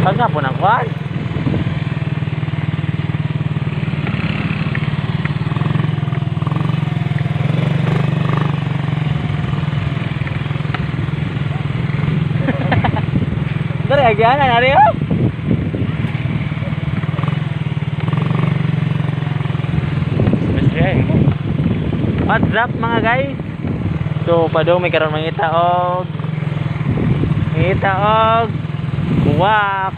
Pag po ng kwan. Dari agyanan ari oh. What's up mga guys? So padung may karon mangita og buwak.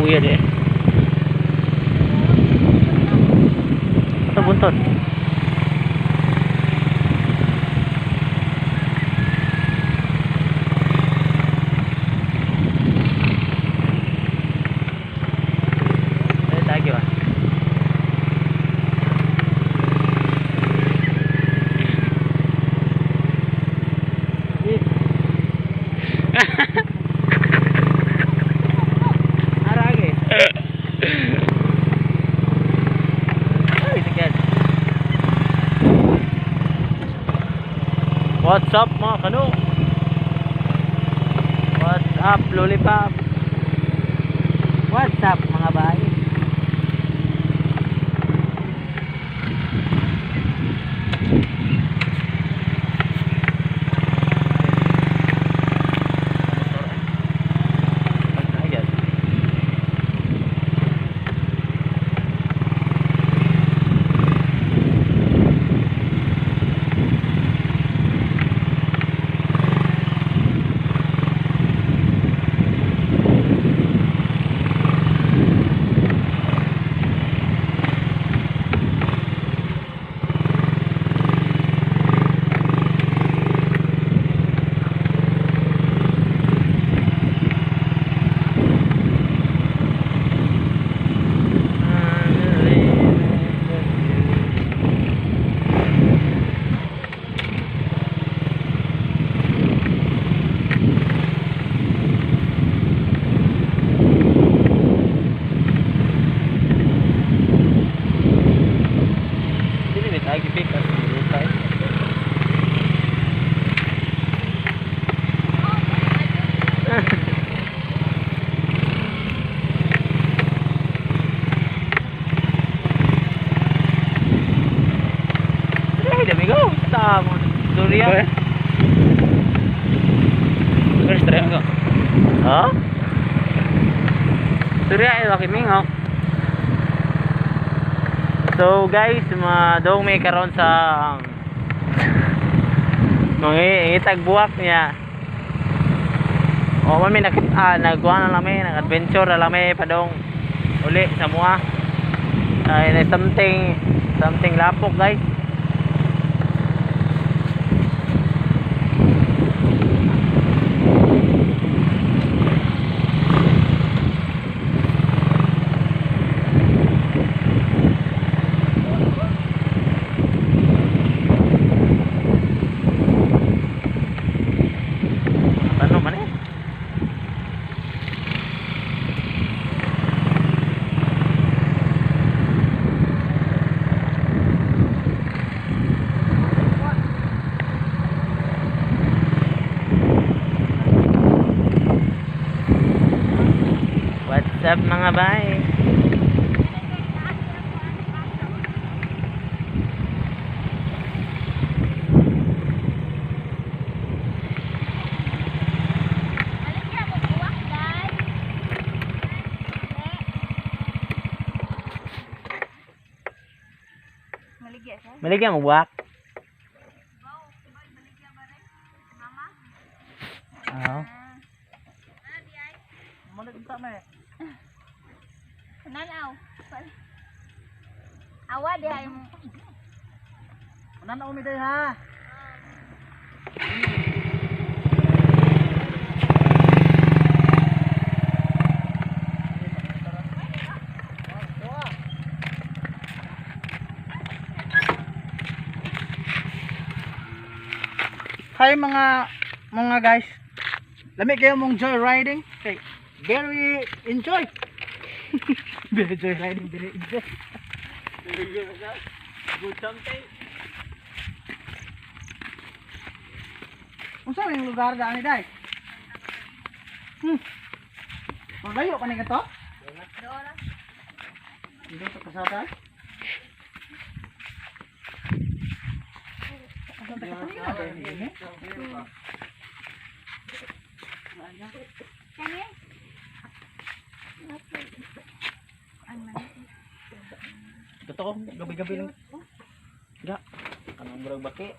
Kuya deh. Atau buntut. Lagi ba? What's up mga kano? What's up lollipop? What's up mga bay? Surya. Hah? Surya ay laki mingo. So guys, madong may karon sa mga itag buwak niya. O man may nakita, nagkuha na lang may, nag-adventure na lang may padong uli sa mua. Ay something something lapok guys. What's up mga bay? Maligya mo buwak? Oo. Malit unta may. Nanaw. Awa di ay mo. Mananaw mi day ha. Hi mga guys. Lami kayo mong joy riding. Okay. Very enjoy. Very joy riding, very enjoy. Good something. Unsa man yung lugar dani day? Malayo pa ni kato? Doon. Dito sa kasada. Asa ta kato ni day ni? Kani? Ano? Totoo, gabi-gabi lang. Ga. Kanang murag baki.